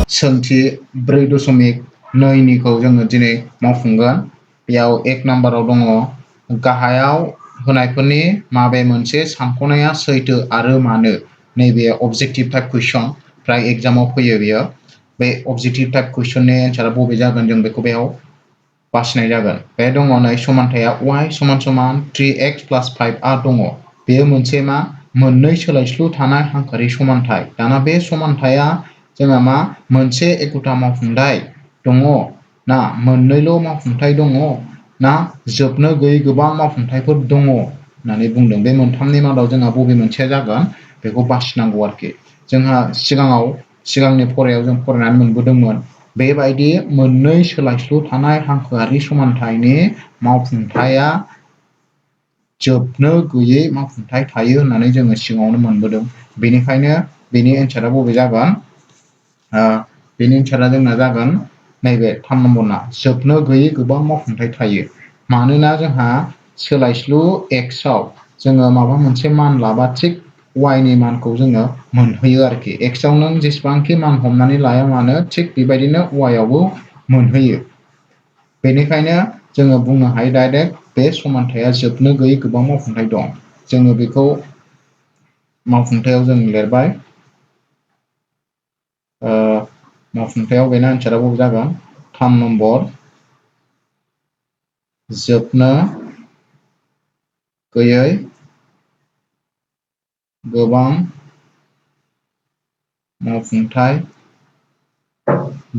सोंथि 4.2निखौ जोङो दिनै मावफुंगोन। बेयाव 1 नाम्बाराव दङ गाहायाव होनायफोरनि माबे मोनसे सानख'नाया सैथो आरो मानो। नैबे अबजेक्टिभ टाइप कुइसन फ्राय एग्जामाव फैयो बेयो। बे अबजेक्टिभ टाइप कुइसननि एन्सारा बबे जागोन जों बेखौ बेयाव बासिनाय जागोन। बे दङ नै समानथाया y = 3x + 5a दङ। बेयो मोनसे मा मोननै सोलायस्लु थानाय हांखोआरि समानथाय। दाना बे समानथाया जोंहा मा मोनसे एखुथा मावफुंथाय दङ ना मोननैल' मावफुंथाय दङ ना जोबनो गैयै गोबां मावफुंथायफोर दङ होननानै बुंदों। बे मोनथामनि मादाव जोंहा बबे मोनसेया जागोन बेखौ बासिनांगौ आरोखि। जोंहा सिगांनि फरायाव जों फरायनानै मोनबोदोंमोन बेबायदि मोननै सोलायस्लु थानाय हांखोआरि समानथायनि मावफुंथाया जोबनो गैयै मावफुंथाय थायो होननानै जोङो सिगाङावनो मोनबोदों। बेनिखायनो बेनि एन्सारा बबे जागोन? बेनि एन्सारा जोंना जागोन नैबे 3 नम्बरना जोबनो गैयै गोबां मावफुंथाय थायो। मानोना जोंहा सोलायस्लु x आव जोङो माबा मोनसे मान लाबा थिग y नि मानखौ जोङो मोनहैयो आरोखि। x आव नों जेसेबांखि मान हमनानै लाया मानो थिग बेबायदिनो y आवबो मोनहैयो। बेनिखायनो जोङो बुंनो हायो डाइरेक्ट बे समानथाया जोबनो गैयै गोबां मावफुंथाय दं। जोङो बेखौ मावफुंथायाव जों लिरबाय। मावफुंथायाव बेना एन्सारा बबे जागोन? 3 नम्बर जोबनो गैयै गोबां मावफुंथाय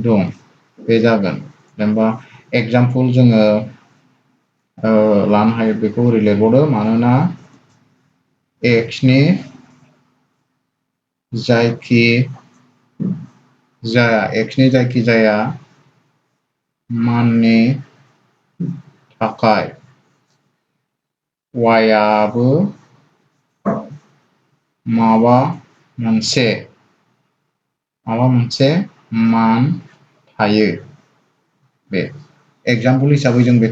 दं बे जागोन। जेनेबा एग्जामपोल जोङो लानो हायो। बेखौ ओरै लिरबावदो मानोना x नि जायखिजाया माननि थाखाय y आबो माबा मोनसे मान थायो। बे एग्जामपोल हिसाबै जों बेखौ